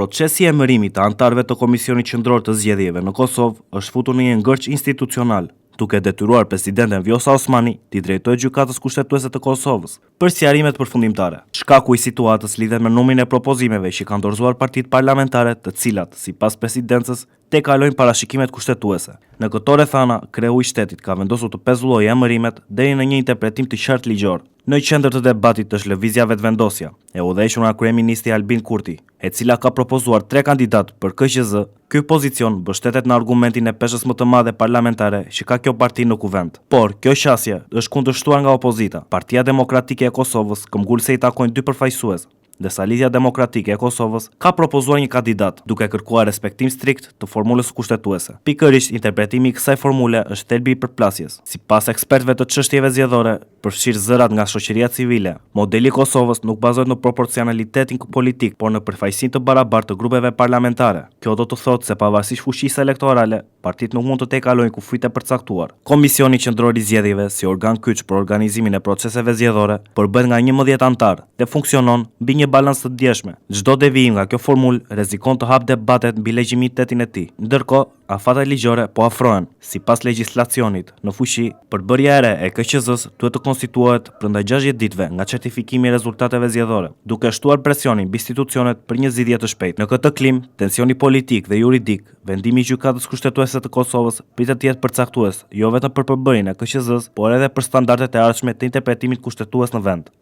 Procesi i emërimit të anëtarëve të Komisionit Qendror të Zgjedhjeve në Kosovë është futur në një ngërç institucional, duke detyruar presidenten Vjosa Osmani t'i drejtohet Gjykatës Kushtetuese të Kosovës për sqarimet përfundimtare. Shkaku i situatës lidhet me numrin e propozimeve që kanë dorëzuar partitë parlamentare, të cilat, sipas presidencës, tejkalojnë parashikimet kushtetuese. Në këto rrethana, kreu i shtetit ka vendosur të pezullojë emërimet deri në një interpretim të qartë ligjor. Në qendër të debatit është Lëvizja Vetëvendosja, e udhëhequr nga kryeministri Albin Kurti, e cila ka propozuar tre kandidatë për KQZ. Ky pozicion mbështetet në argumentin e peshës më të madhe parlamentare që ka kjo parti në Kuvend. Por, kjo qasje është kundërshtuar nga opozita. Partia Demokratike e Kosovës këmbgul se i takojnë dy përfaqësues, ndërsa Lidhja Demokratike e Kosovës ka propozuar një kandidat, duke kërkuar respektim strikt të formulës kushtetuese. Pikërisht interpretimi i kësaj formule është thelbi i përplasjes. Sipas ekspertëve të çështjeve zgjedhore, përfshirë zërat nga shoqëria civile, modeli i Kosovës nuk bazohet në proporcionalitetin politik, por në përfaqësim të barabartë të grupeve parlamentare. Kjo do të thotë se pavarësisht fuqisë elektorale, partitë nuk mund të tejkalojnë kufijtë e përcaktuar. Komisioni Qendror i Zgjedhjeve, si organ kyç për organizimin e proceseve zgjedhore, përbëhet nga 11 anëtarë dhe funksionon mbi një balancë të ndjeshme. Çdo devijim nga kjo formulë rrezikon të hapë debatet mbi legjitimitetin e tij. Ndërkohë, afatet ligjore po afrohen. Sipas legjislacionit në fuqi, përbërja e re e KQZ-së duhet të konstituohet brenda 60 ditëve nga certifikimi i rezultateve zgjedhore, duke shtuar presionin mbi institucionet për një zgjidhje të shpejtë. Në këtë klimë, tensioni politik dhe juridik, vendimi i Gjykatës Kushtetuese të Kosovës pritet të jetë përcaktues jo vetëm për përbërjen e KQZ-së, por edhe për standardet e ardhshme të interpretimit kushtetues në vend.